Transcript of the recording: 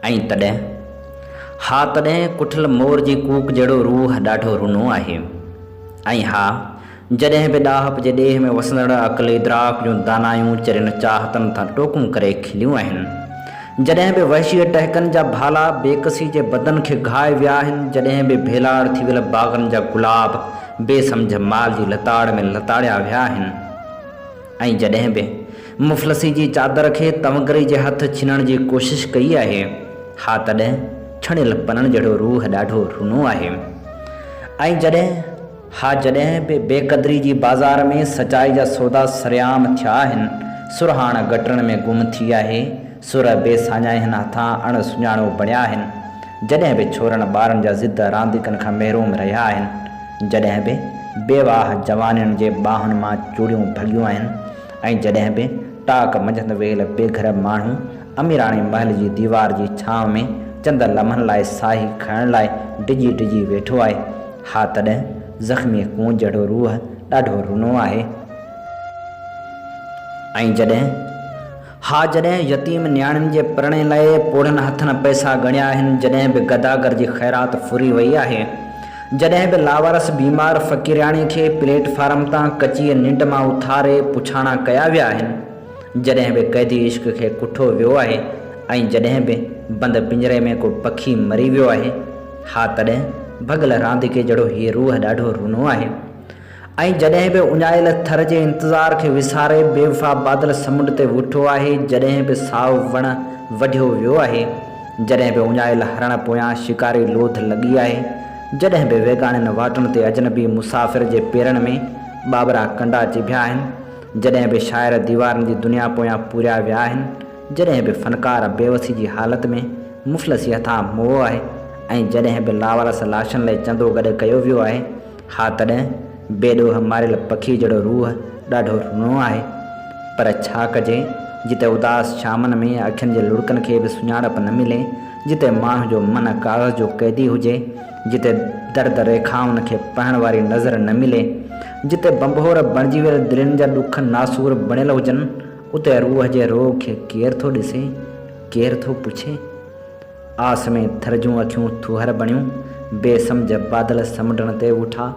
۽ تڏهن، ها تڏهن ڪٺل مور جي ڪوڪ جهڙو روح ڏاڍو رنو آهي. ۽ ها، جڏهن به ڏاهپ جي ڏيهه ۾ وسندڙ عقل ادراڪ جون دانايون چرين چاهتن تان ٽوڪون ڪري کليون آهن. جڏهن به وحشي ٽهڪن جا ڀالا بيڪسي جي بدن کي گهائي ويا آهن، جڏهن به ڀيلاڙ ٿي ويل باغن جا گلاب بي سمجهه مال جي لتاڙ ۾ لتاڙيا ويا آهن. ۽ جڏهن به مفلسي جي چادر کي تونگري جي هٿ ڇنڻ جي ڪوشش ڪئي آهي، ها تڏهن ڇڻيل پنڻ جهڙو روح ڏاڍو رنو آهي. ۽ جڏهن، ها جڏهن به بي قدري جي بازار ۾ سچائي جا سودا سرعام ٿيا آهن، سرهاڻ گٽرن ۾ گم ٿي آهي، سر بي ساڃاهين هٿان اڻ سڃاڻو بڻيا آهن، جڏهن به ڇورن ٻارن جا ضد رانديڪن کان محروم رهيا آهن، جڏهن به بيواهه جوانين جي ٻانهن مان چوڙيون ڀڳيون آهن ۽ جڏهن به ٽاڪ منجهند ويل بي گهر ماڻهو اميراڻي محل جي ديوار جي ڇانو ۾ چند لمحن لاء ساهي کڻڻ لاء ڊڄي ڊڄي ويٺو آهي، ها تڏهن زخمي ڪونج جهڙو روح ڏاڍو رنو آهي. ۽ جڏهن. ها جڏهن يتيم نياڻين جي پرڻي لاء پوڙهن هٿن پئسا ڳڻيا آهن، جڏهن به گداگر جي خيرات ڦري وئي آهي، جڏهن به لاوارث بيمار فقيرياڻي کي پليٽ فارم تان ڪچيء ننڊ مان اٿاري پڇاڻا ڪيا ويا آهن، جڏهن به قيدي عشق کي ڪٺو ويو آهي ۽ جڏهن به بند پڃري ۾ ڪو پکي مري ويو آهي، ها تڏهن ڀڳل رانديڪي جهڙو هي روح ڏاڍو رنو آهي. ۽ جڏهن به اڃايل ٿر جي انتظار کي وساري بيوفا بادل سمنڊ تي وٺو آهي، جڏهن به سائو وڻ وڍيو ويو آهي، جڏهن به اڃايل هرڻ پويان شڪاري لوڌ لڳي آهي، جڏهن به ويڳاڻين واٽن تي اجنبي مسافر جي پيرن ۾ ٻاٻرا ڪنڊا چڀيا آهن، جڏهن به شاعر ديوارن جي دنيا پويان پوريا ويا آهن، جڏهن به فنڪار بيوسي جي حالت ۾ مفلسي هٿان موئو آهي ۽ جڏهن به لاوارث لاشن لئي چندو گڏ ڪيو ويو آهي، ها تڏهن بي ڏوهه ماريل پکيء جهڙو روح ڏاڍو رنو آهي. پر ڇا ڪجي، جتي اداس شامن ۾ اکين جي لڙڪن کي به سڃاڻپ نه ملي، جتي ماڻهو جو من ڪاغذ جو قيدي هجي، جتي درد ريکائن کي پڙهڻ واري نظر نه ملي، جتي ڀنڀور بڻجي ويل دلين جا ڏک ناسور بڻيل هجن، اتي روح جي روڳ کي ڪير ٿو ڏسي، ڪير ٿو پڇي؟ آس ۾ ٿر جون اکيون ٿوهر بڻيون، بي سمجهه بادل سمنڊن تي اٺا.